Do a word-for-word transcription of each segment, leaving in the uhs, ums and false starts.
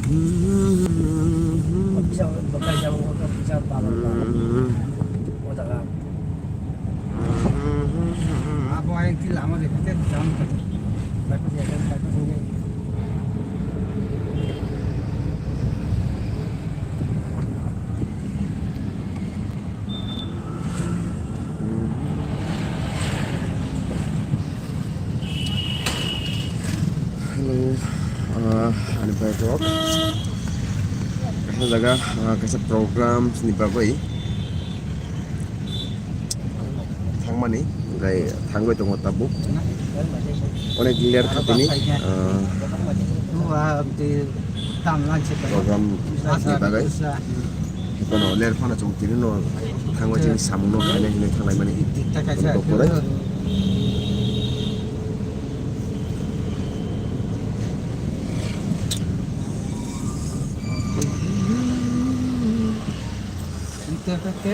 Abo ayang ti lama de kete jam kete. Baik, baik, baik, baik. Hello, ah, ani bai rok. Kaisa jaga, ah, kaisa program ni bagwi thangmani, hwnkhe thangwi tongo tabuk. Onek ler kha tini, ah, program ni bagwi. Hwnkhe no ler phano chwng tini no thango chini samung no khainai hinwi thanglaimani. Tongkha khe.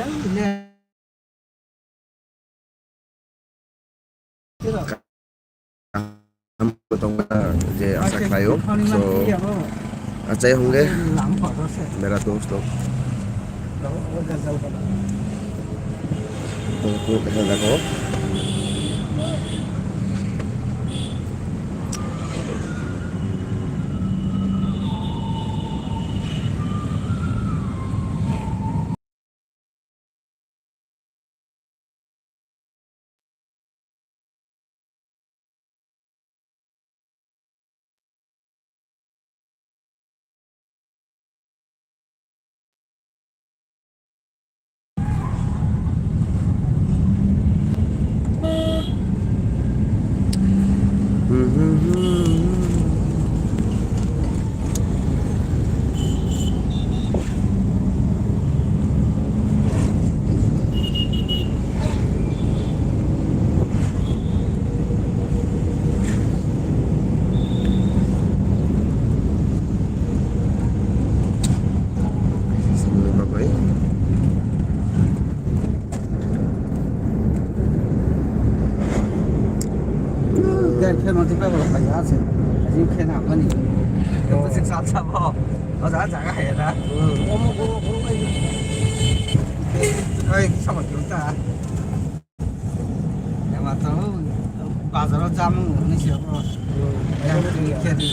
Kaham tongma je asa khlaio. So, achai hwnge bera tong sto. Tong tong khe jago. Gari khe mati pa borok pai ha se. Ajin khe na mani. Khe bwswk sal sabo. O jaga jaga hai da. Omo go go bai. Ai sama kilometer. Ema to bazar o jamu ni se bo. Yang ni khe di.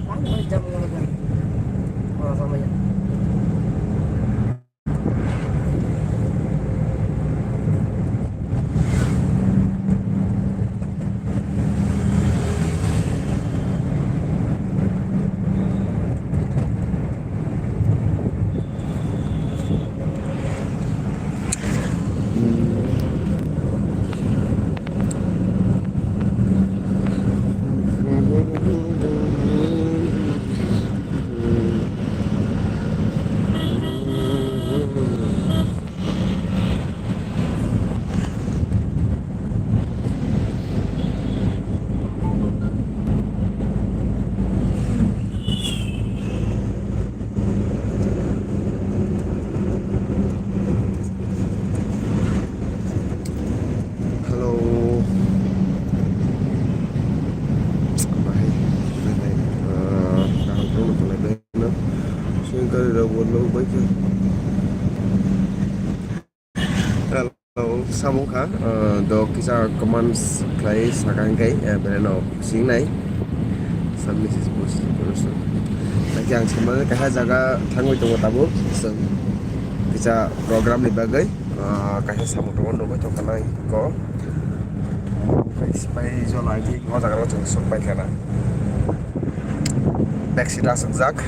Ang bai jamu ni. O sama ya. Hello. Bahai, bahai, eh, kaham phano tonglai bai no. Sini gari rok bo lok bai khe. Hello, samung kha, eh, do kisa comments khlai saka hwnkhe, eh, belai no singnai. Some message post person. Lagi ang sama kaisa jaga thangwi tongo tabuk. So, kisa program ni bagwi, eh, kaisa samung tongo nugwi tongkha nai ko. Sipai jola di o jaga o chwng sok pai khana. Back seat aswkjak.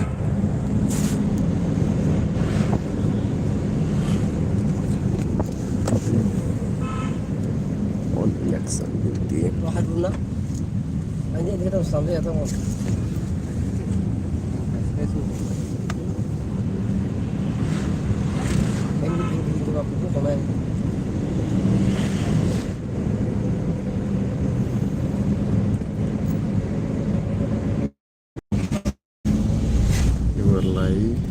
On election duty. You are lying.